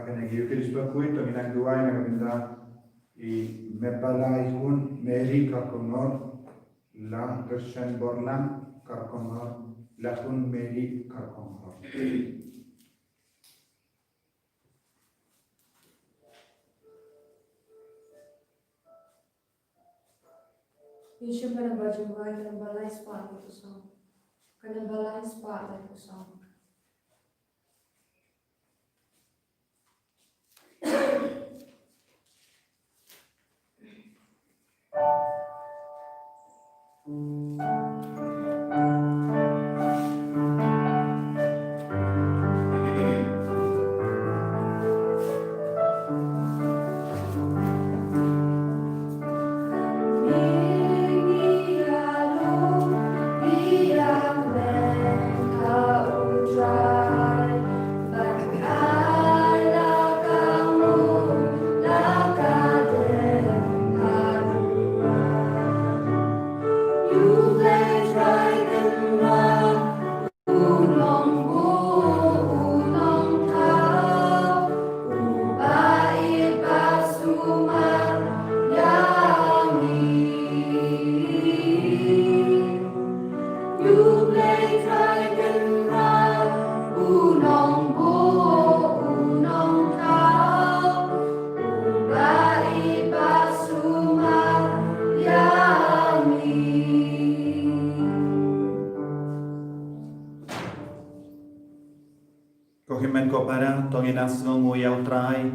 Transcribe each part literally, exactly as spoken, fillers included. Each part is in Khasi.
Kane ki ïuh ki jingpyrkhat to ngin nang duwai na ka bynta i Mepalai Hun Mary Karkongor, la Gershon Borlang Karkongor, la Hun Mary Karkongor. Ngin shim ka namba jingduwai, ka namba lai spah lai phew saw. Ka namba lai spah lai phew saw. Ko hynmen ko para, to ngin ïa sngewnguh ïa U Trai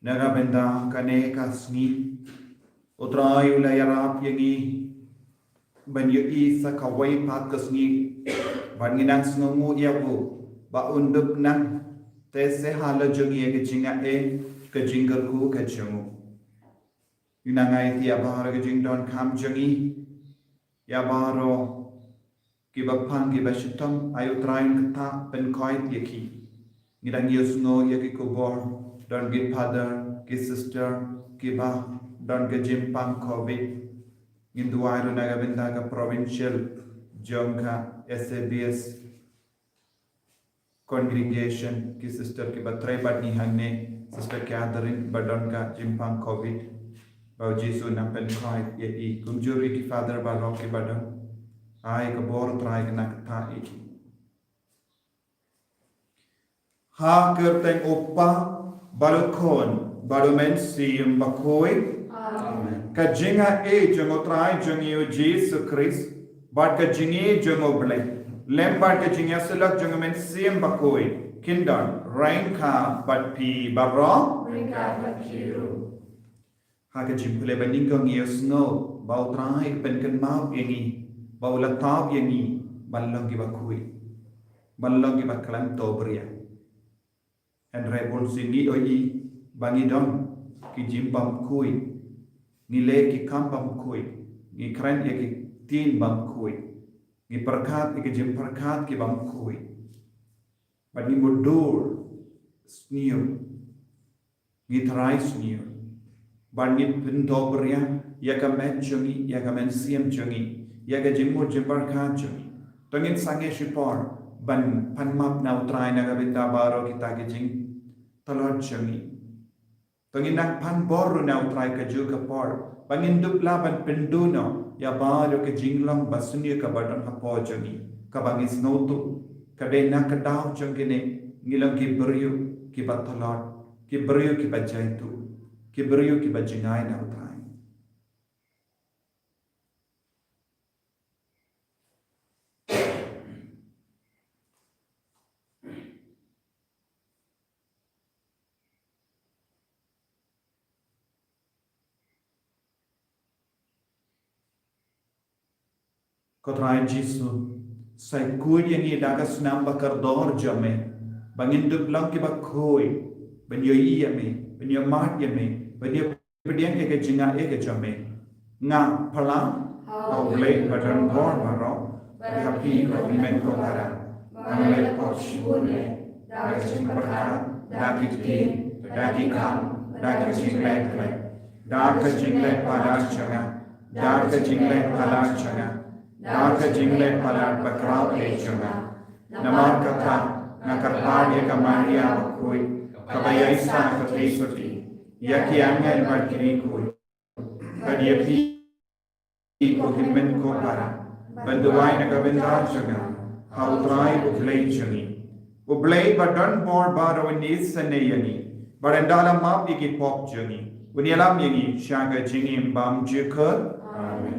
na ka bynta kane ka sngi. U Trai u la ïarap ïa ngi ban ïohi sa kawei pat ka sngi, bad ngin nang sngewnguh ïa u ba un dup nang. Te sha la jong ngi ïa ka jingaiei, ka jingkyrkhu ka jong u. Ngin nang ai ïa baroh ka jingdonkam jong ngi, ïa baroh kiba pang kiba shitom, ai U Trai un ktah, pynkhuid ïa ki. Ngi dang ïohsngew ïa ki khubor, don ki father, ki sister kiba don ka jingpang covid. Ngin duwai ruh na ka bynta ka provincial jong ka S A B S congregation, ki sister kiba trei bad ngi hangne, Sister Catherine, ba don ka jingpang covid. Ba U Jisu un pynkhuid ïa i, kumjuh ruh ki father baroh kiba don. Ai ka bor Trai, ka nang ktah ïa ki. Ha ka kyrteng U Kpa, bad U Khun, bad U Mynsiem Bakhuid. Amen. Ka jingaiei jong U Trai jong ngi U Jisu Khrist, bad ka jingïeit jong U Blei, lem bad ka jingïasyllok jong U Mynsiem Bakhuid, kin don ryngkat bad phi baroh. Ryngkat bad phi ruh. Ha ka jingpule ba nyngkong ngi ïohsngew ba U Trai u pynkynmaw ïa ngi, ba u la thaw ïa ngi ban long kiba khuid, ban long kiba khlem thohbria. Hynrei bun sien ngi ïohi ba ngi don ki jingbymkhuid, ngi leh ki kam bymkhuid, ngi kren ïa ki ktien bymkhuid, ngi pyrkhat ïa ki jingpyrkhat ki bymkhuid. Bad ngi mudui sniew, ngi trai sniew, bad ngi pynthohbria ïa ka met jong ngi, ïa ka mynsiem jong ngi, ïa ka jingmut jingpyrkhat jong ngi. To ngin sangeh shipor ban pan map na U Trai na ka bynta baroh kita ki jingtlot jong ngi. To ngin nang pan bor ruh na U Trai kajuh ka por, ba ngin dup lah ban pynduh noh ïa baroh ka jinglong basniew kaba don hapoh jong ngi, kaba ngi sngewthuh ka dei na ka daw jong kine ngi long ki briew kiba tlot, ki briew kiba jaituh, ki briew kiba jngai na U Trai. Ko Trai Jisu, sa khuid ïa ngi da ka snam ba kordor jong me, ba ngin dup long kiba khuid ban ïohi ïa me, ban ïohmad ïa me, ban ïa pdiang ïa ka jingaiei ka jong me. Nga phla ha U Blei ba don bor baroh, bad ha phi ko hynmen ko para, ba nga leh pop shibun leh, da ka jingpyrkhat, da ki ktien, da ki kam, da ka jingleh khlem, da ka jingleh palat jong nga, da ka jingleh palat jong nga, da ka jingleh palat bakhraw ei jong nga. Namar kata nga kyrpad ïa ka Maria bakhuid, kaba ïaisah ha ka theisotti ïa ki angel bad ki riewkhuid, bad ïa phi, ko hynmen ko para, ban duwai na ka bynta jong nga ha U Trai U Blei jong ngi. U Blei ba don bor baroh un isynei ïa ngi, bad un da la map ïa ki pop jong ngi, un ïalam ïa ngi sha ka jingim bymjukut. Amen.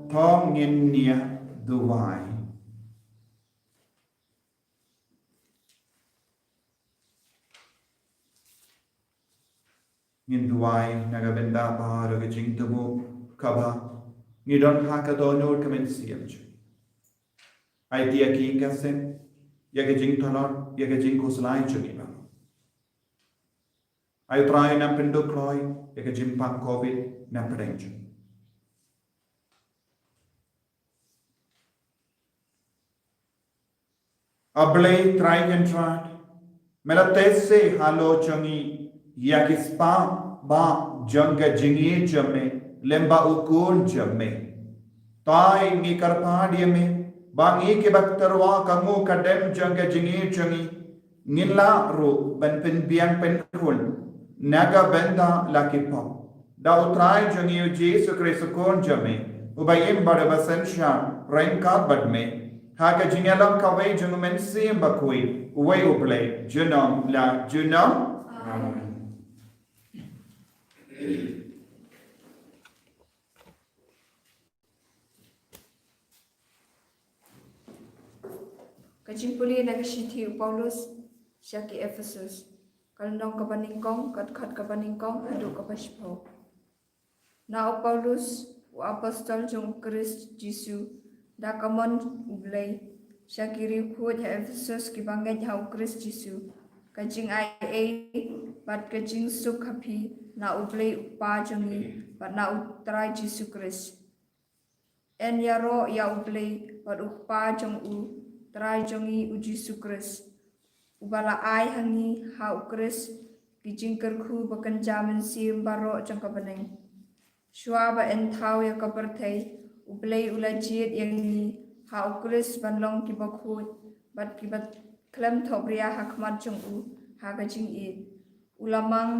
To ngin ïa duwai. Ngin duwai na ka bynta baroh ka jingthmu kaba ngi don ha ka dohnud ka mynsiem jong ngi. Ai tieng ïa ka sem, ïa ka jingtynrai, ïa ka jingkhuslai jong ngi baroh. Ai Trai, nang pynduh kloi ïa ka jingpang covid na pdeng jong ngi. A Blei Trai Kynrad, me la teh seh halor jong ngi ïa ki spah bah jong ka jingïeit jong me lem bad u Khun jong me. Te ngi kyrpad ïa me ba ngi kiba tyrwa ka nguh ka dem jong ka jingïeit jong ngi, ngin lah ruh ban pynbiang pynkhun na ka bynta la ki pop. Da U Trai jong ngi U Jisu Khrist U Khun jong me, uba im bad uba synshar ryngkat bad me ha ka jingïalam kawei jong U Mynsiem Bakhuid, uwei U Blei, junom la junom. Amen. Ka jingpule na ka shithi u Paulus sha ki Ephesus, ka lynnong kaba nyngkong, ka dkhot kaba nyngkong haduh kaba shiphew. Na u Paulus, u apostol jong u Khrist Jisu, da ka mon U Blei, sha ki riewkhuid ha Ephesus kiba ngeit ha u Khrist Jisu, ka jingai ei bad ka jingsuk ha phi na U Blei U Kpa jong ngi bad na U Trai Jisu Khrist. Yn ïaroh ïa U Blei bad U Kpa jong U Trai jong ngi U Jisu Khrist, uba la ai ha ngi ha u Khrist ki jingkyrkhu ba kynja mynsiem baroh jong ka bneng. Shuwa ba yn thaw ïa ka pyrthei, U Blei u la jied ïa ngi ha u Khrist ban long kiba khuid bad kiba khlem thohbria ha khmat jong u ha ka jingïeit. U la mang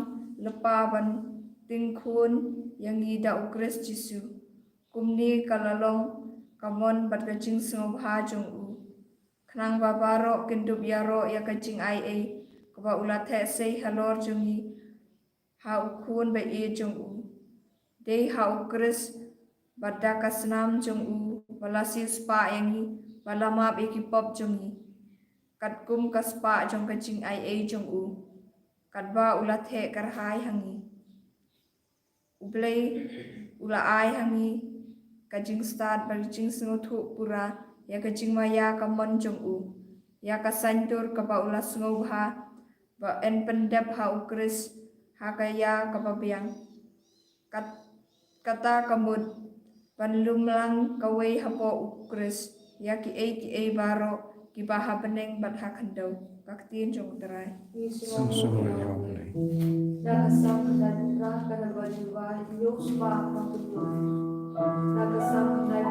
lypa ban tyngkhun ïa ngi da u Khrist Jisu. Kumne ka la long ka mon bad ka jingsngewbha jong u, khnang ba baroh kin dup ïaroh ïa ka jingai ei kaba u la theh sei halor jong ngi ha u Khun ba ïeit jong u. Dei ha u Khrist bad da ka snam jong u ba la siewspah ïa ngi, ba la map ïa ki pop jong ngi, katkum ka spah jong ka jingai ei jong u, katba u la theh kyrhai ha ngi. U Blei u la ai ha ngi ka jingstad bad ka jingsngewthuh pura ïa ka jingmaïa ka mon jong u, ïa ka saiñdur kaba u la sngewbha ba yn pyndep ha u Khrist ha ka ïa kaba biang. Kat-, kata ka mut ban lum lang kawei hapoh u Khrist ïa kiei kiei baroh kiba ha bneng bad ha khyndew. Ka ktien jong U Trai. Sngewbha ïa U Blei. Na ka Salm khyndai phra, ka namba jubab, ïoh spah ba kynduh. Na ka Salm khyndai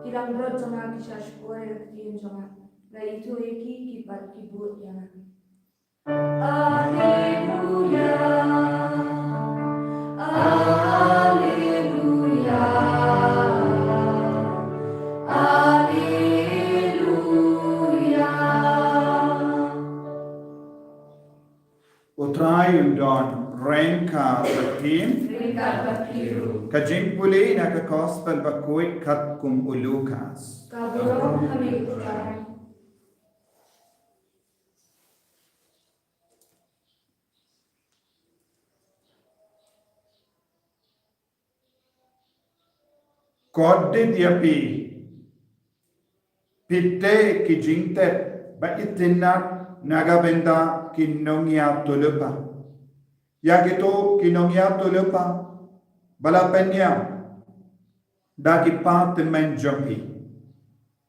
Ki langbrot jong nga ki sha shukor ïa ka ktien jong nga. Nga ithuh ïa ki, ki pat ki bud ïa nga. Alleluia, alleluia, alleluia. U Trai un don ryngkat bad phi. Ryngkat bad phi ruh. Ka jingpule na ka Gospel bakhuid katkum u Lukas. Ka burom ha me ko Trai. Khublei ïa phi. Phi tei ki jingtep ba itynnad na ka bynta ki nongïathuhlypa. Ïa kito ki nongïathuhlypa ba la pynïap da ki kpa tymmen jong phi.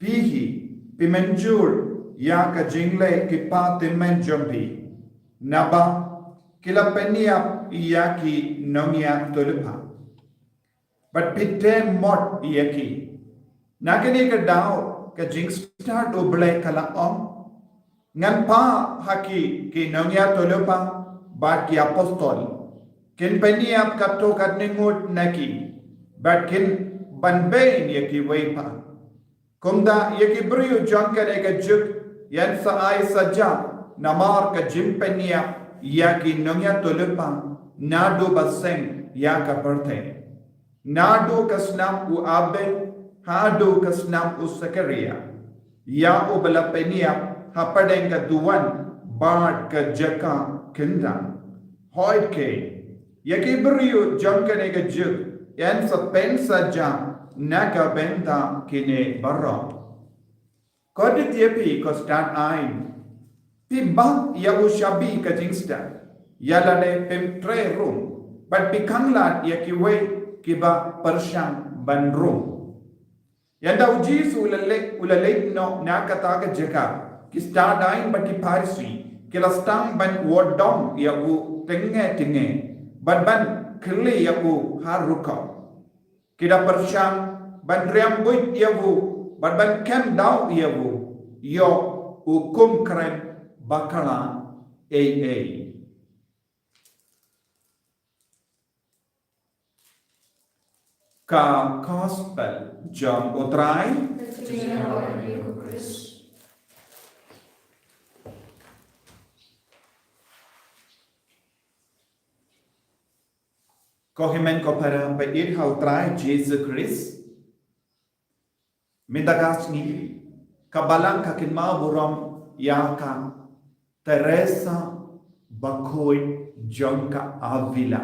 Phi hi, phi mynjur ïa ka jingleh ki kpa tymmen jong phi. Naba ki la pynïap ïa ki nongïathuhlypa. Bad phi tei mot ïa ki. Na kane ka daw ka jingstad U Blei ka la ong. Ngan phah ha ki ki nongïathuhlypa bad ki apostol. Kin pynïap katto katne ngut na ki. Bad kin ban beiñ ïa kiwei pat. Kumta ïa ki briew jong kane ka juk yn sa ai saja namar ka jingpynïap ïa ki nongïathuhlypa naduh ba seng ïa ka pyrthei. Naduh ka snam u Abel haduh ka snam u Sakaria. Ïa uba la pynïap hapdeng ka duwan bad ka jaka kyndang. Hooid keiñ, ïa ki briew jong kane ka juk yn sa pynsaja na ka bynta kine baroh. Khublei ïa phi ko stad aiñ. Phi bah ïa u shabi ka jingstad. Ïa lade phim trei rung. Bad phi khanglad ïa kiwei kiba pyrshang ban rung. Ynda u Jisu u la leit, u la leit noh na kata ka jaka, ki stad aiñ bad ki Pharisi ki la sdang ban wad dom ïa u tyngnge tyngnge bad ban khlieh ïa u ha rukom. Ki da pyrshang ban riam buit ïa u bad ban kyndaw ïa u. ïoh u kum kren bakla ei ei. Ka Gospel jong U Trai. Ko hynmen ko para ba ïeit ha U Trai Jisu Khrist. Mynta ka sngi ka Balang ka kynmaw burom ïa ka Teresa bakhuid jong ka Avila.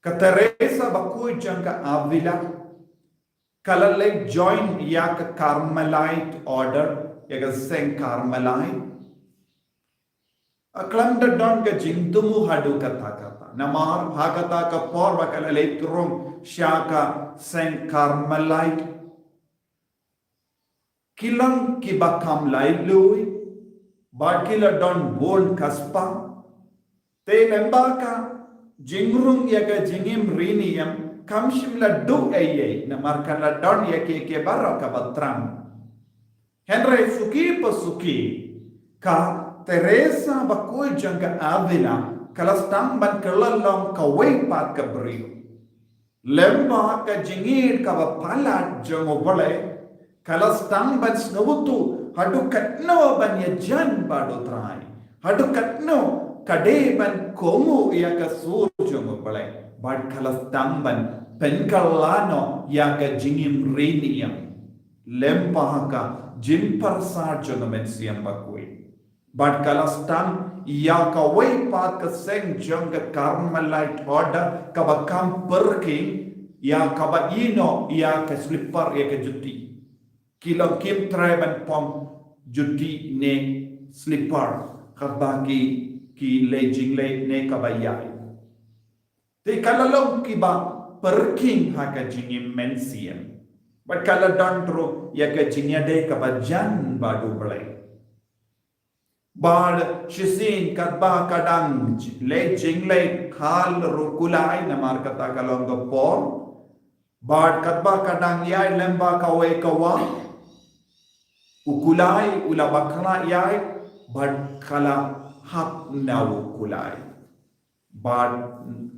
Ka Teresa bakhuid jong ka Avila ka la leit join ïa ka Carmelite order, ïa ka seng Carmelite. A khlem da don ka jingthmu haduh katta katta. Namar ha kata ka por ba ka la leit rung sha ka seng Carmelite, ki long kiba kham laitluid bad ki la don bun ka spah. Te lyngba ka jingrung ïa ka jingim ri niam kam shym la duh ei ei, namar ka la don ïa kiei kiei baroh kaba thrang. Hynrei suki pa suki, ka Teresa bakhuid jong ka Avila ka la sdang ban kylla long kawei pat ka briew. Lyngba ka jingïeit kaba palat jong U Blei, ka la sdang ban sngewthuh haduh katno ban ïajan bad U Trai, haduh katno ka dei ban kohnguh ïa ka sur jong U Blei, bad ka la sdang ban pynkylla noh ïa ka jingim ri niam. Lyngba ka jingpyrsad jong U Mynsiem Bakhuid. Bad ka la sdang ïa kawei pat ka seng jong ka Carmelite order kaba kham pyrkhing, ïa kaba ïehnoh ïa ka slipper, ïa ka juti. Ki long kim treh ban pom juti ne slipper, kaba ki, ki leit jingleit ne kaba ïaid. Te ka la long kiba pyrkhing ha ka jingim mynsiem. Bad ka la don ruh ïa ka jingïadei kaba jan bad U Blei. Bad shisien katba ka dang leit jingleit, ka la rung kulai namar kata ka long ka por. Bad katba ka dang ïaid lyngba kawei ka wah, u kulai u la bakla ïaid bad ka la hap na u kulai. Bad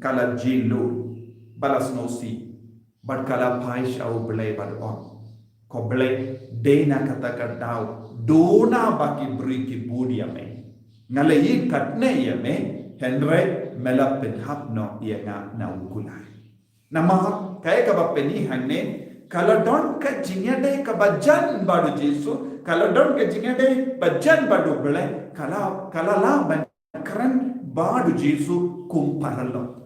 ka la jied lut bad la sngewsih bad ka la phai sha U Blei bad ong, Ko Blei, dei na kata ka daw duna ba ki briew ki bud ïa me. Nga la ïeit katne ïa me, hynrei me la pynhap noh ïa nga na u kulai. Namar kaei kaba pynïaid hangne, ka la don ka jingïadei kaba jan bad U Jisu, ka la don ka jingïadei ba jan bad U Blei, ka la, ka la lah ban kren bad U Jisu kum paralok.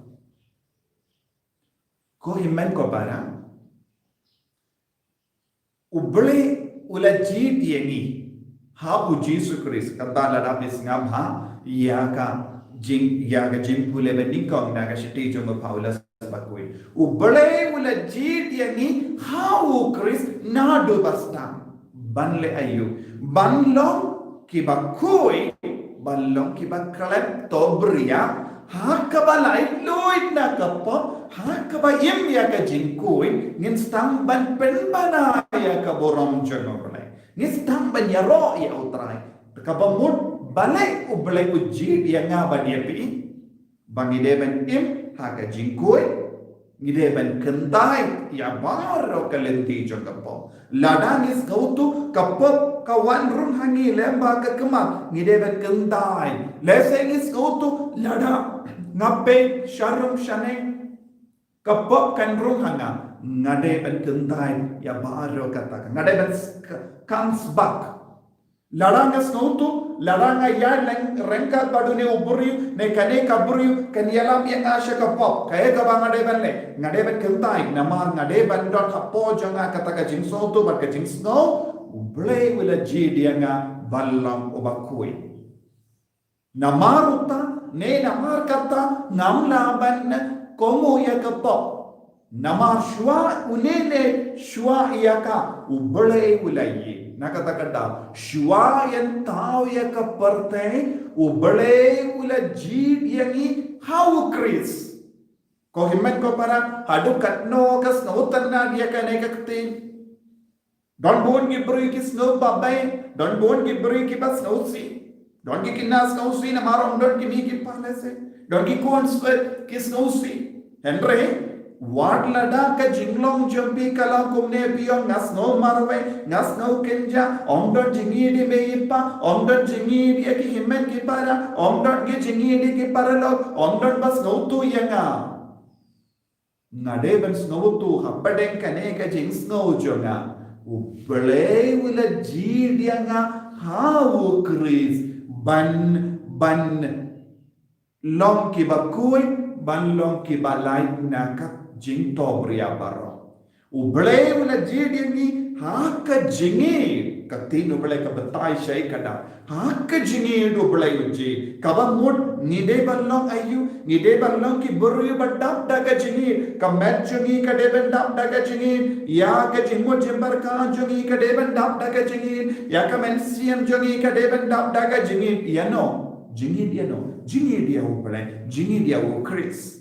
Ko hynmen ko para, U Blei u la jied ïa ngi ha U Jisu Khrist, kata lada phi sngap ha ïa ka jing, ïa ka jingpule ba nyngkong na ka shithi jong u Paulus bakhuid. U Blei u la jied ïa ngi ha U Khrist naduh ba sdang. Ban leh aïu? Ban long kiba khuid, ban long kiba khlem to bria ha kaba laitluid na ka pop, ha kaba im ïa ka jingkhuid. Ngin sdang ban pynbna ïa ka burom jong U Blei, ngin sdang ban ïaroh ïa U Trai. Kaba mut balei U Blei u jied ïa nga bad ïa phi? Ba ngi dei ban im ha ka jingkhuid, ngi dei ban kyntait ïa baroh ka lynti jong ka pop. Lada ngi sngewthuh ka pop ka wan rung ha ngi lyngba ka khmat, ngi dei ban kyntait. Lehse ngi sngewthuh lada nga peit sharum shaneng, ka pop kan rung ha nga, nga dei ban kyntait ïa baroh kata, nga dei ban s-, ka-, kan sbak. Lada nga sngewthuh lada nga ïaid leng ryngkat bad une u briew ne kane ka briew kan ïalam ïa nga sha ka pop, kaei kaba nga dei ban leh? Nga dei ban kyntait namar nga dei ban don hapoh jong nga kata ka jingsngewthuh bad ka jingsngew, U Blei u la jied ïa nga ban long uba khuid. Namar uta ne namar kata ngam lah ban kohnguh ïa ka pop. Namar shuwa une ne shuwa ïa ka, U Blei u la ïeit. Na kata ka daw, shuwa ïa thaw ïa ka pyrthei, U Blei u la jied ïa ngi ha U Khrist. Ko hynmen ko para, haduh katno ka sngewtynnad ïa kane ka ktien? Don bun ki briew ki sngew babe, don bun ki briew kiba sngewsih. Don ki khynnah sngewsih namar ym don ki mei ki pa lehse. Don ki khun sngewsih, ki sngewsih. Hynrei wat lada ka jinglong jong phi ka long kumne, phi ong nga sngew marwei, nga sngew kynja, ym don jingïeit ïa mei ïa pa, ym don jingïeit ïa ki hynmen ki para, ym don ki jingïeit ïa ki paralok, ym don ba sngewthuh ïa nga. Nga dei ban sngewthuh hapdeng kane ka jingsngew jong nga, U Blei u la jied ïa nga ha U Khrist ban, ban long kiba khuid, ban long kiba lait na ka jingthoh bria baroh. U Blei u la jied ïa ngi ha ka jingïeit, ka ktien U Blei ka batai shai ka dang. Ha ka jingïeit U Blei u jied. Kaba mut ngi dei ban long aïu, ngi dei ban long ki briew ba dap da ka jingïeit. Ka met jong ngi ka dei ban dap da ka jingïeit. Ïa ka jingmut jingpyrkhat jong ngi ka dei ban dap da ka jingïeit. Ïa ka mynsiem jong ngi ka dei ban dap da ka jingïeit. Ïa no? Jingïeit ïa no? Jingïeit ïa U Blei. Jingïeit ïa U Khrist.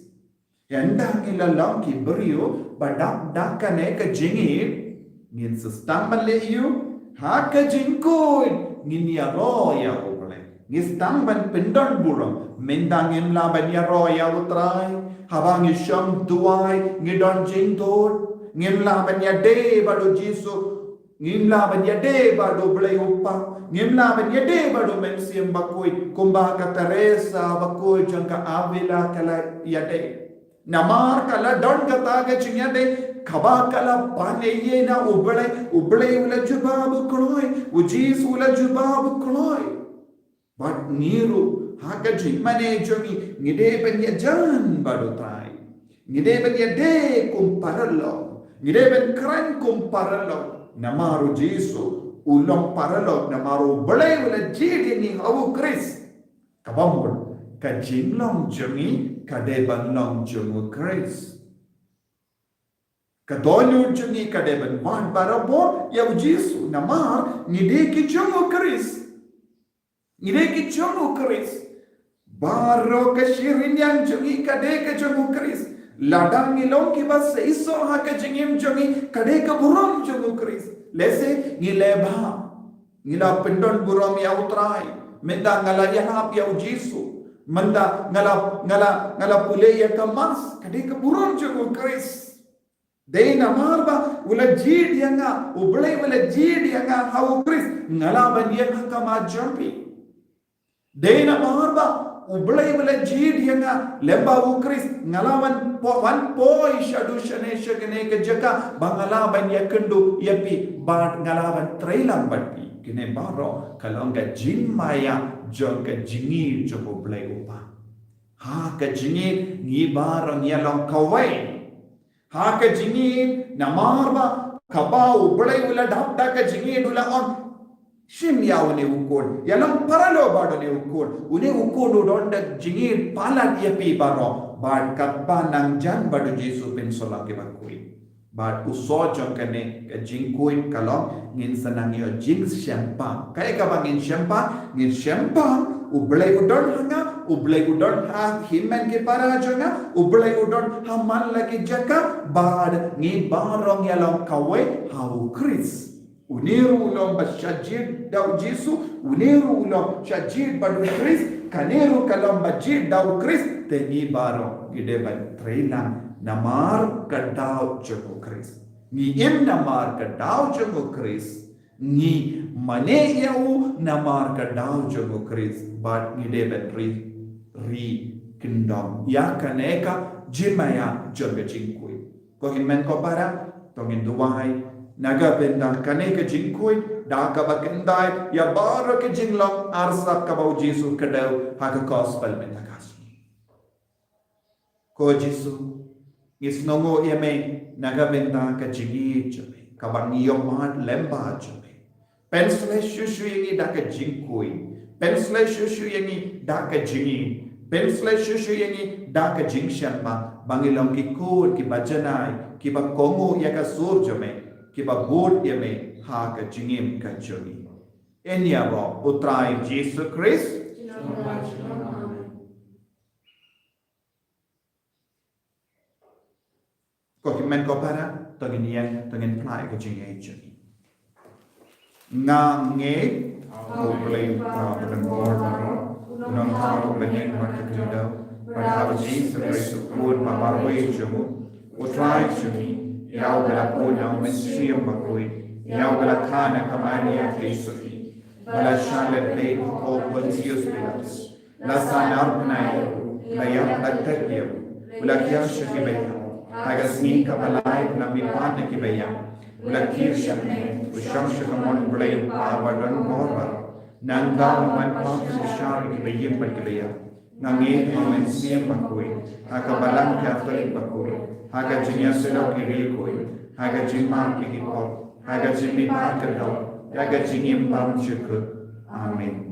Ynda ngi la long ki briew ba dap da kane ka jingïeit, ngin sa sdang ban leh aïu? Ha ka jingkhuid ngin ïaroh ïa U Blei. Ngi sdang ban pyndon burom. Mynta ngim lah ban ïaroh ïa U Trai. Haba ngi shong duwai ngi don jingthut. Ngim lah ban ïadei bad U Jisu. Ngim lah ban ïadei bad U Blei U Kpa. Ngim lah ban ïadei bad U Mynsiem Bakhuid kumba ka Teresa bakhuid jong ka Avila ka la ïadei. Namar ka la don kata ka jingïadei kaba ka la pan ïa na U Blei, U Blei u la jubab kloi, U Jisu u la jubab kloi. Bad ngi ruh ha ka jingmane jong ngi, ngi dei ban ïajan bad U Trai. Ngi dei ban ïadei kum paralok. Ngi dei ban kren kum paralok. Namar U Jisu u long paralok, namar U Blei u la jied ïa ngi ha U Khrist. Kaba mut ka jinglong jong ngi ka dei ban long jong U Khrist. Ka dohnud jong ngi ka dei ban wad barabor ïa U Jisu, namar ngi dei ki jong U Khrist. Ngi dei ki jong U Khrist. Baroh ka shi rynïeng jong ngi ka dei ka jong U Khrist. Lada ngi long kiba seisoh ha ka jingim jong ngi ka dei ka burom jong U Khrist. Lehse ngi leh bha, ngi la pyndon burom ïa U Trai. Mynta nga la ïalap ïa U Jisu. Mynta nga la, nga la, nga la pule ïa ka Mass, ka dei ka burom jong U Khrist. Dei namar ba u la jied ïa nga, U Blei u la jied ïa nga ha U Khrist, nga lah ban ïeng ha khmat jong phi. Dei namar ba U Blei u la jied ïa nga lyngba U Khrist, nga lah ban po-, ban poi shaduh shane sha kane ka jaka ba nga lah ban ïakynduh ïa phi bad nga lah ban trei lang bad phi. Kine baroh ka long ka jingmaïa jong ka jingïeit jong U Blei U Kpa. Ha ka jingïeit ngi baroh ngi long kawei. Ha ka jingïeit, namar ba kaba U Blei u la dap da ka jingïeit u la ong, shim ïa une u khun, ïa long paralok bad une u khun. Une u khun u don da jingïeit palat ïa phi baroh. Bad katba nang jan bad U Jisu phin sa long kiba khuid. Bad u soh jong kane ka jingkhuid ka long ngin sa nang ïoh jingshemphang. Kaei kaba ngin shemphang? Ngin shemphang U Blei u don ha nga, U Blei u don ha hynmen ki para jong nga, U Blei u don ha man la ki jaka, bad ngi baroh ngi long kawei ha U Khrist. Une ruh u long ba shah jied da U Jisu, une ruh u long shah jied bad U Khrist, kane ruh ka long ba jied da U Khrist, te ngi baroh ngi dei ban trei lang namar ka daw jong U Khrist. Ngi im namar ka daw jong U Khrist. Ngi mane ïa u namar ka daw jong U Khrist. Bad ngi dei ban ri, ri kyndong ïa kane ka jingmaïa jong ka jingkhuid. Ko hynmen ko para, to ngin duwai na ka bynta kane ka jingkhuid, da kaba kyntait ïa baroh ka jinglong arsap kaba U Jisu u kdew ha ka gospel mynta ka sngi. Ko Jisu, ngi sngewnguh ïa me na ka bynta ka jingïeit jong me kaba ngi ïoh mad lyngba jong me. Pynshlei shuh shuh ïa ngi da ka jingkhuid. Pynshlei shuh shuh ïa ngi da ka jingïeit. Pynshlei shuh shuh ïa ngi da ka jingshemphang ba ngi long ki khun kiba janai, kiba kohnguh ïa ka sur jong me, kiba bud ïa me ha ka jingim ka jong ngi. Ïaroh U Trai Jisu Khrist. Amen. Ko hynmen ko para, to ngin ïeng, to ngin phla ïa ka jingïeit jong ngi. Nga ngeit ha U Blei Kpa ba don bor baroh, U Nongthaw uba bniah bad ka khyndew, bad ha U Jisu Khrist U Khun ba marwei jong u, U Trai jong ngi, ïa uba la bun na U Mynsiem Bakhuid, ïa uba la kha na ka Maria Theisotti, ba la shah lehbeiñ ha u Pontius Pilatus, la sahnarphna ïa u, la ïap la tet ïa u, u la thiah sha ki baïap, ha ka sngi kaba lai u la mihpat na ki baïap, u la kiew sha kmie, u shong sha ka mon U Blei U Kpa ba don bor baroh. Nangta un wan pat ban bishar ïa ki baïap bad ki baïap. Nga ngeit ha U Mynsiem Bakhuid, ha ka Balang Katholik bakhuid, ha ka jingïasyllok ïa ki riewkhuid, ha ka jingmap ïa ki pop, ha ka jingmihpat kyrdoh, ha ka jingim bymjukut. Amen.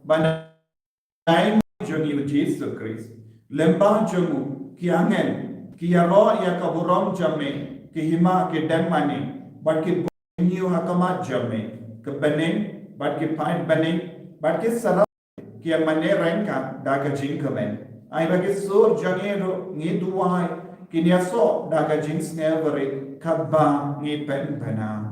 Ba na jong ngi U Jisu Khrist, lyngba jong u ki angel ki ïaroh ïa ka burom jong me, ki hima ki dang mane, bad ki bun ha khmat jong me, ki bneng bad ki paid bneng bad ki syrap ki ïa mane ryngkat da ka jingkmen. Ai ba ki sur jong ngi ruh ngi duwai kin ïasoh da ka jingsngewrit katba ngi pynbna.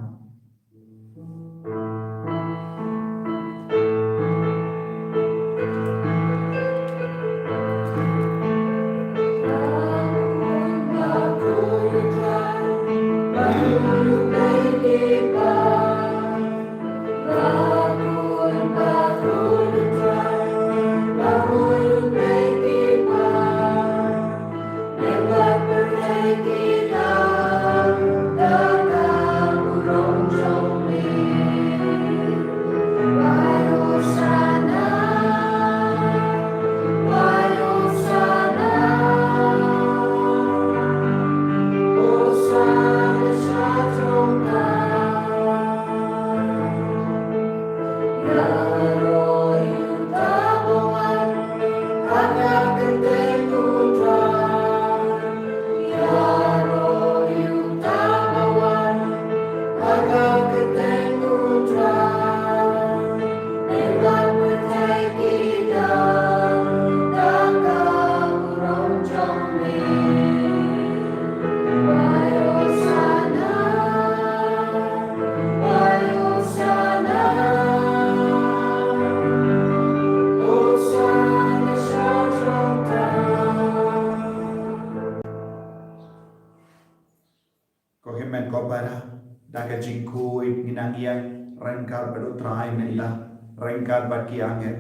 Ko hynmen ko para, da ka jingkhuid ngi nang ïeng ryngkat bad U Trai mynta, ryngkat bad ki angel.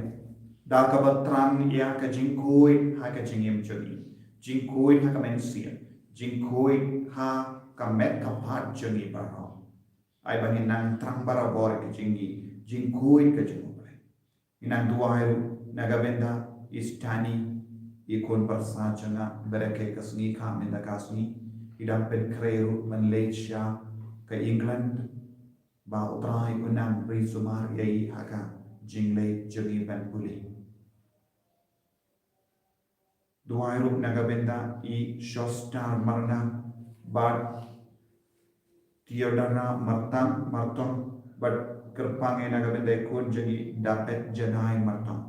Da kaba thrang ïa ka jingkhuid ha ka jingim jong ngi, jingkhuid ha ka mynsiem, jingkhuid ha ka met ka phad jong ngi baroh. Ai ba ngin nang thrang barabor ka jingkhuid ka jong U Blei. Ngi nang duwai ruh na ka bynta i Stani, i khun pyrsa jong nga, ba da ka sngi ka mynta ka sngi i dang pynkhreh ruh ban leit sha ka England, ba U Trai un nang ri sumar ïa i ha ka jingleh jong i ban pule. Duwai ruh na ka bynta i Shostar Marnga bad Theodora Martang Martong bad kyrpang ïa na ka bynta i khun jong i Dapet Janai Martong.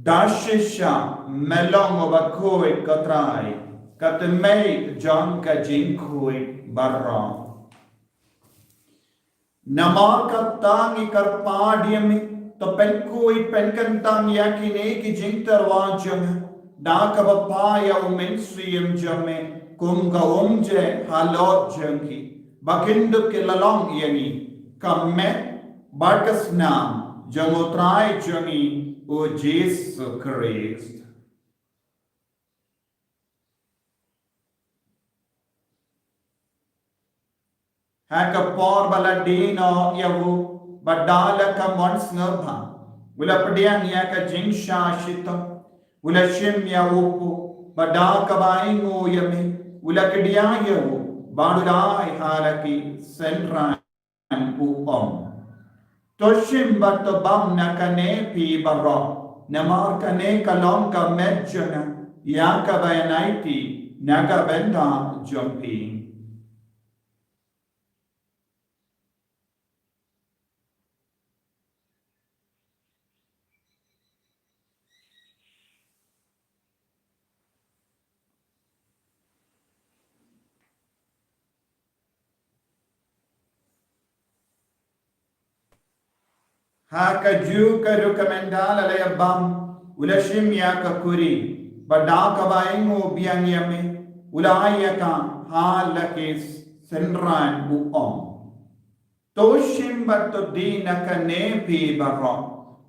Da shisha me long uba khuid ko Trai, ka tmei jong ka jingkhuid baroh. Namar kata ngi kyrpad ïa me, to pynkhuid pynkyntang ïa kine ki jingtyrwa jong nga, da kaba phah ïa U Mynsiem jong me kum ka umjai halor jong ki, ba kin dup ki la long ïa ngi ka met bad ka snam jong U Trai jong ngi U Jisu Khrist. Ha ka por ba la die noh ïa u, bad da la ka mon sngewbha, u la pdiang ïa ka jingshah shitom, u la shim ïa u kpu, bad da kaba ainguh ïa me, u la kdiah ïa u, bad u la ai ha la ki synran, u ong: To shim bad to bam na kane phi baroh, namar kane ka long ka met jong nga, ïa kaba yn aiti na ka bynta jong phi. Ha kajuh ka ruh ka mynta la la ïa bam, u la shim ïa ka kuri, bad da kaba ainguh biang ïa me, u la ai ïa ka ha la ki synran, u ong: To shim bad to die na kane phi baroh,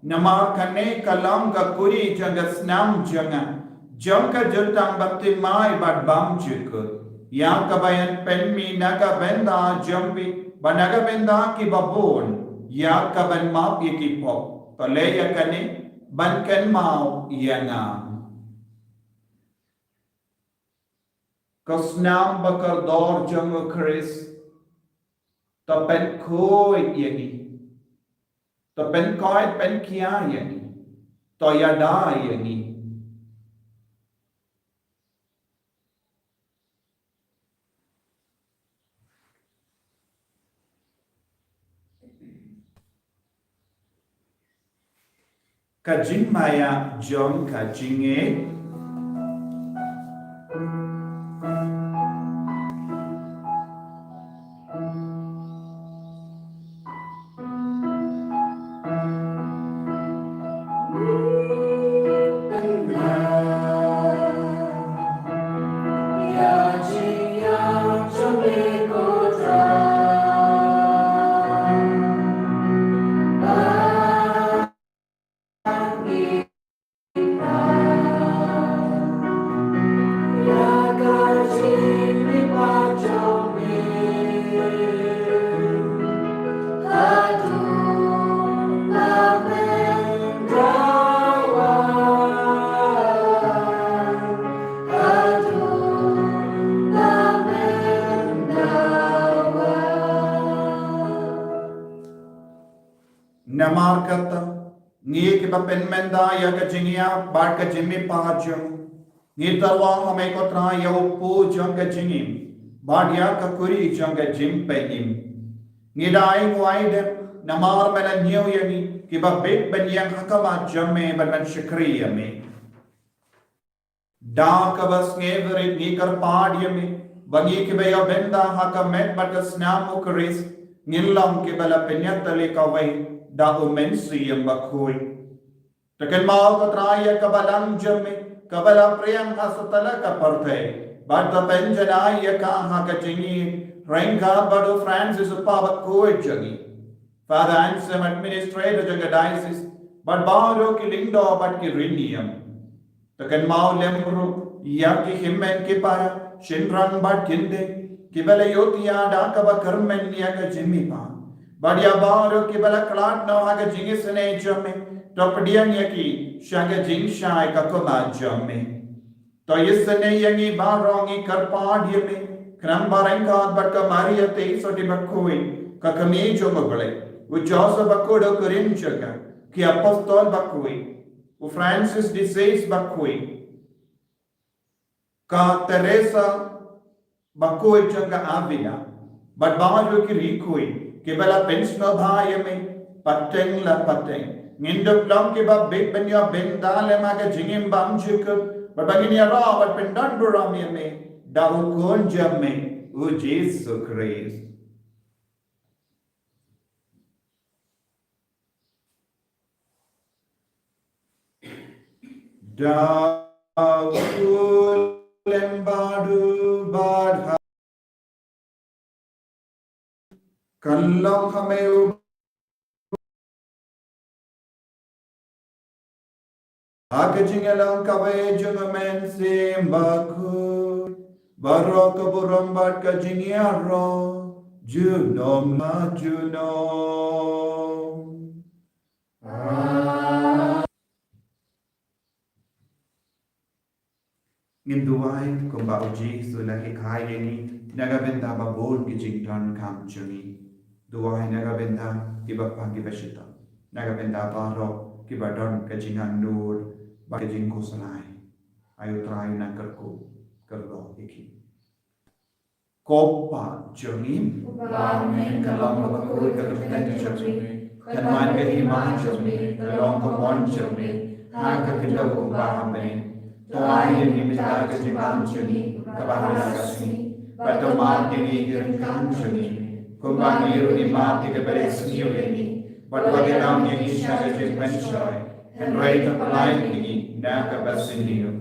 namar kane ka long ka kuri jong ka snam jong nga, jong ka jutang baptismai bad bymjukut, ïa kaba yn pynmih na ka bynta jong phi bad na ka bynta kiba bun, ïa kaban map ïa ki pop. To leh ïa kane ban kynmaw ïa nga. Ko snam ba kordor jong U Khrist, to pynkhuid ïa ngi, to pynkoit pynkhia ïa ngi, to ïada ïa ngi. Ka jingmaïa jong ka jingngeit. Namar kata, ngi kiba pynmynta ïa ka jingïap bad ka jingmihpat jong, ngi tyrwa ha me ko Trai ïa u kpu jong ka jingim, bad ïa ka kuri jong ka jingpynim. Ngi da ainguh aidem, namar me la ñiew ïa ngi, kiba bit ban ïeng ha khmat jong me bad ban shakri ïa me. Da kaba sngewrit ngi kyrpad ïa me, ba ngi kiba ïa bynta ha ka met bad ka snam U Khrist, ngin long kiba la pynïatylli kawei da U Mynsiem Bakhuid. To kynmaw ko Trai ïa ka balang jong me, kaba la pdiang ha satlak ka pyrthei, bad to pynjanai ïa ka ha ka jingïeit, ryngkat bad u Francis u Kpa Bakhuid jong ngi, Father Anselm, administrator jong ka diocese, bad baroh ki lyngdoh bad ki rynïeng. To kynmaw lem ruh ïa ki hynmen ki para, shynrang bad kynthei, kiba la ïohthiah da kaba kyrmen ïa ka jingmihpat, bad ïa baroh kiba la khlad noh ha ka jingisynei jong me, to pdiang ïa ki sha ka jingshai ka khmat jong me. To ïasnoh ïa ngi baroh, ngi kyrpad ïa me, khnang ba ryngkat bad ka Maria Theisotti bakhuid, ka kmie jong U Blei, u Joseph bakhuid u kyrteng jong ka, ki apostol bakhuid, u Francis de Sales bakhuid, ka Teresa bakhuid jong ka Avila, bad baroh ki riewkhuid kiba la pynsngewbha ïa me pateng la pateng. Ngin dup long kiba bit ban ïoh bynta lem ha ka jingim bymjukut, bad ba ngin ïaroh bad pyndon burom ïa me da U Khun jong me, U Jisu Khrist. Da u lem bad u bad ha kan long ha me u ha ka jingïalang kaba jong U Mynsiem Bakhuid, baroh ka burom bad ka jingïaroh junom la junom. Ngin duwai kumba U Jisu u la hikai ïa ngi, na ka bynta ba bun ki jingdonkam jong ngi. Duwai na ka bynta kiba pang kiba shitom, na ka bynta baroh kiba don ka jingangnud bad ka jingkhuslai. Ai U Trai un nang kyrkhu kyrdoh ïa ki. Ko Pa jong ngi uba ha bneng, ka long kaba khuid ka kyrteng jong me, kan wan ka hima jong me, kan long ka mon jong me ha ka khyndew kumba ha bneng. To ai ïa ngi mynta ka jingbam jong ngi kaba ha ka sngi, bad to map ïa ngi ki ryngkang jong ngi, kumba ngi ruh ngi map ïa kiba ïasniew ïa ngi, bad wat ïalam ïa ngi sha ka jingpynshoi, hynrei to pyllait ïa ngi na kaba sniew.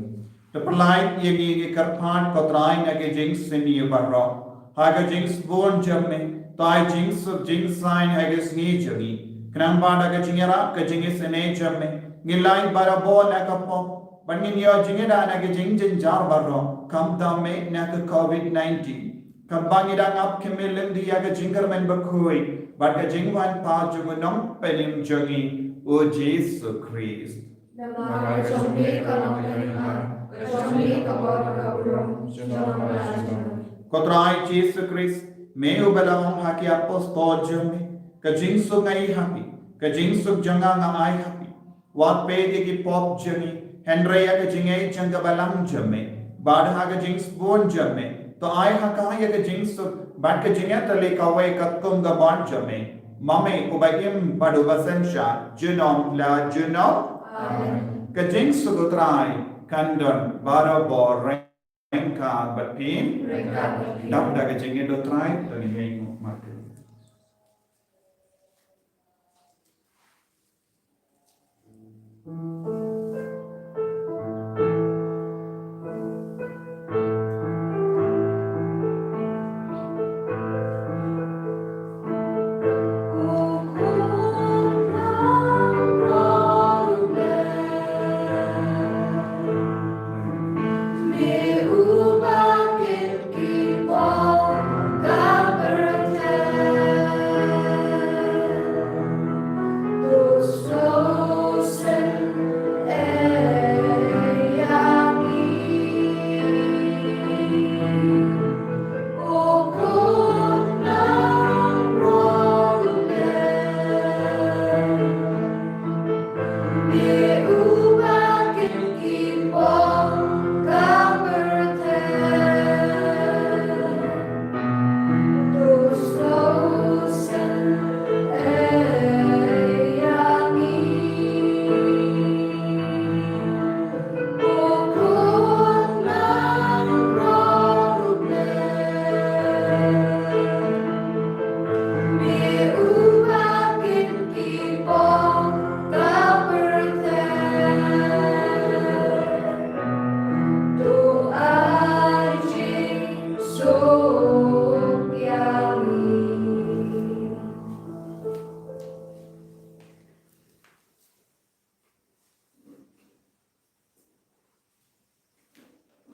To pyllait ïa ngi, ngi kyrpad ko Trai, na ka jingsniew baroh, ha ka jingsbun jong me, to ai jingsuk jingsaiñ ha ka sngi jong ngi, khnang ba da ka jingïarap ka jingisynei jong me, ngin lait barabor na ka pop, bad ngin ïoh jingïada na ka jingjynjar baroh, khamtam eh na ka covid nineteen. Kaba ngi dang ap khmih lynti ïa ka jingkyrmen bakhuid bad ka jingwan pat jong U Nongpynim jong ngi, U Jisu Khrist. Namar ka jong me ka long ka jingkyrmen, ka jong me ka bor, ka burom junom la junom. Ko Trai Jisu Khrist, me uba la ong ha ki apostol jong me, ka jingsuk nga ai ha phi, ka jingsuk jong nga nga ai ha phi. Wat peit ïa ki pop jong ngi, hynrei ïa ka jingngeit jong ka balang jong me, bad ha ka jingsbun jong me, to ai ha ka ïa ka jingsuk bad ka jingïatylli kawei katkum ka mon jong me, ma me uba im bad uba synshar junom la junom. Amen. Ka jingsuk U Trai kan don barabor ryngkat bad phi. Ryngkat bad phi. Dap da ka jingngeit U Trai, to ngin ïainguh markylliang.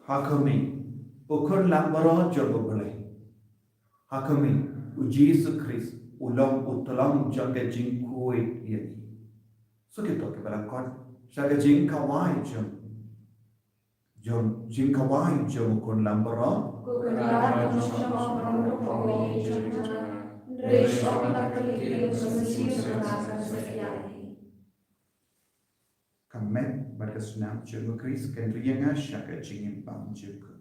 Ha khmih, u khun langbrot jong U Blei. Ha khmih, U Jisu Khrist u long u tyllong jong ka jingkhuid ïa ngi. Shu kito kiba la khot sha ka jingkhawai jong jong jingkhawai jong u khun lambaroh. Ko Kynrad, ym shym ong ruh ïa i jong nga, hynrei shu ong la ka lynti jong ka mynsiem jong nga kan sa ïaid. Ka met bad ka snam jong u Khrist kan ri ïa nga sha ka jingim bymjukut.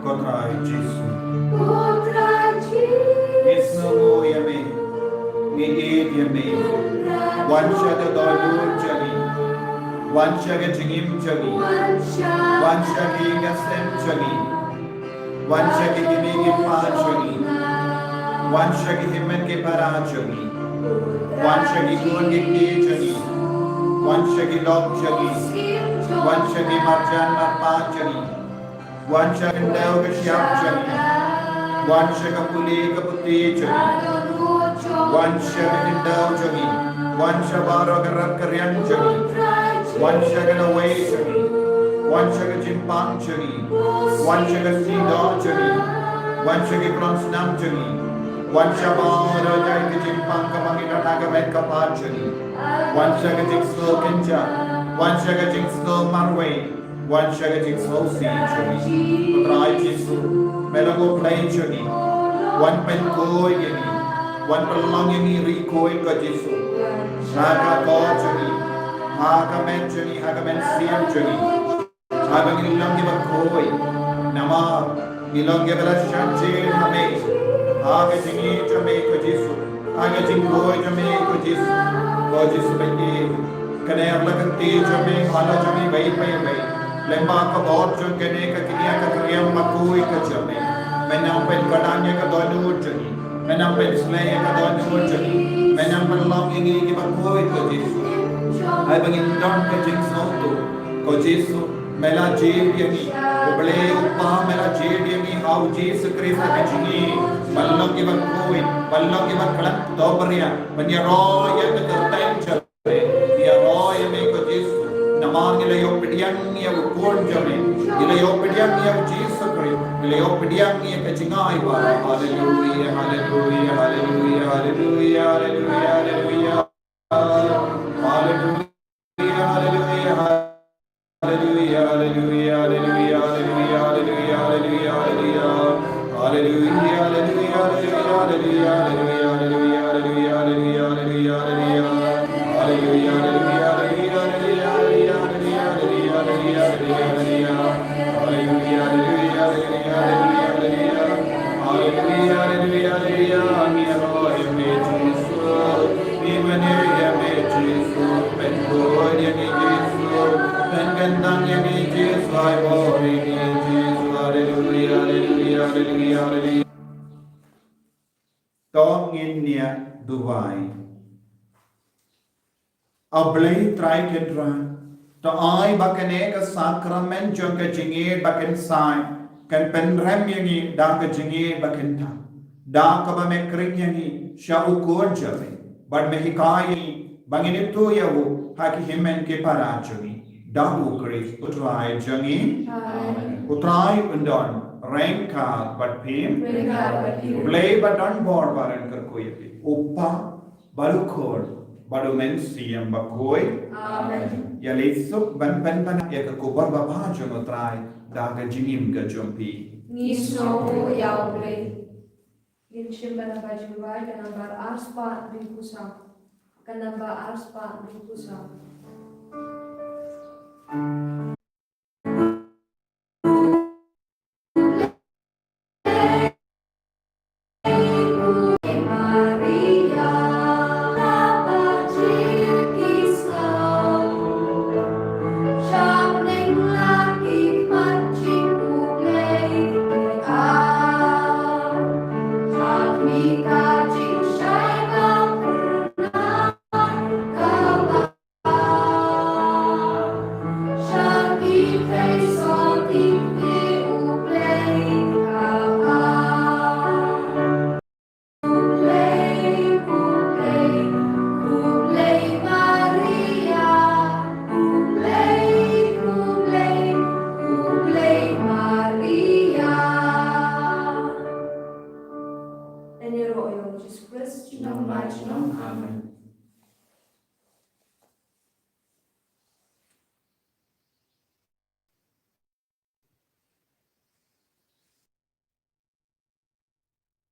Ko Trai Jisu. Ngi sngewnguh ïa me. Ngi ïeit ïa me. Wan sha ka dohnud jong ngi. Wan sha ka jingim jong ngi. Wan sha ka ïing ka sem jong ngi. Wan sha ki kmie ki kpa jong ngi. Wan sha ki hynmen ki para jong ngi. Wan sha ki khun ki kti jong ngi. Wan sha ki lok jong ngi. Wan sha ki marjan marpa jong ngi. Wan sha ka khyndew ka shyiap jong ngi. Wan sha ka pule ka puthi jong ngi. Wan sha ka khyndew jong ngi. Wan sha baroh ka rat ka riang jong ngi. Wan sha ka lawei jong ngi. Wan sha ka jingpang jong ngi. Wan sha ka sniewdoh jong ngi. Wan sha ki klong snam jong ngi. Wan sha baroh jait ka jingpang kaba ngi don ha ka met ka phad jong ngi. Wan sha ka jingsngew kynjah. Wan sha ka jingsngew marwei. Wan sha ka jingsngewsih jong ngi. Ko Trai Jisu, me long U Blei jong ngi. Wan pynkhuid ïa ngi. Wan pynlong ïa ngi ri khuid ko Jisu. Ha ka kor jong ngi. Ha ka met jong ngi, ha ka mynsiem jong ngi. Haba ngi long kiba khuid. Namar ngi long kiba la shah jied ha me. Ha ka jingïeit jong me ko Jisu. Ha ka jingkhuid jong me ko Jisu. Ko Jisu ba ïeit. Kane la ka kti jong me, ka la jong me ba ïeit ba ïeit. Lyngba ka bor jong kane ka kñia ka kriam ba khuid ka jong me. Me nang pynkylla ïa ka dohnud jong ngi. Me nang pynsleh ïa ka dohnud jong ngi. Me nang pynlong ïa ngi kiba khuid ko Jisu. Haba ngin don ka jingsngewthuh ko Jisu. Me la jied ïa ngi. U Blei U Kpa me la jied ïa ngi. ïa u Jisu Khrist ha ka jingim, ban long kiba khuid, ban long kiba khlem tymmen, ban ïaroh ïa ka kyrteng jong me, ïaroh ïa me ko Jisu. Namar ngi la ïoh pdiang ïa u khun jong me, ngi la ïoh pdiang ïa u Jisu Khrist, ngi la ïoh pdiang ïa ka jingai baroh. Haleluia, haleluia, haleluia, haleluia, haleluia, haleluia. Haleluia, haleluia, haleluia. To ngin ïa duwai. A Blei Trai Kynrad, to ai ba kane ka sakramen jong ka jingïeit ba kynsan kan pynrem ïa ngi da ka jingïeit ba kynthah, da kaba me khring ïa ngi sha u khun jong me, bad me hikai ïa ngi ba ngin ithuh ïa u ha ki hynmen ki para jong ngi. Da u Khrist u Trai jong ngi. Amen. U Trai un don ryngkat bad phi. Ryngkat bad phi. U Blei ba don bor ba un kyrkhu ïa phi, u Kpa bad u Khun bad u Mynsiem Bakhuid. Amen. Ïa leit suk ban pynpaw ïa ka khubor babha jong u Trai da ka jingim ka jong phi. Ngi sngewnguh ïa u Blei. Ngin shim ka namba jingduwai, ka namba ar spah hynriew phew saw. Ka namba ar spah hynriew phew saw. Yn ïaroh ïa u Jisu Khrist. Shnong bad shnong. Amen.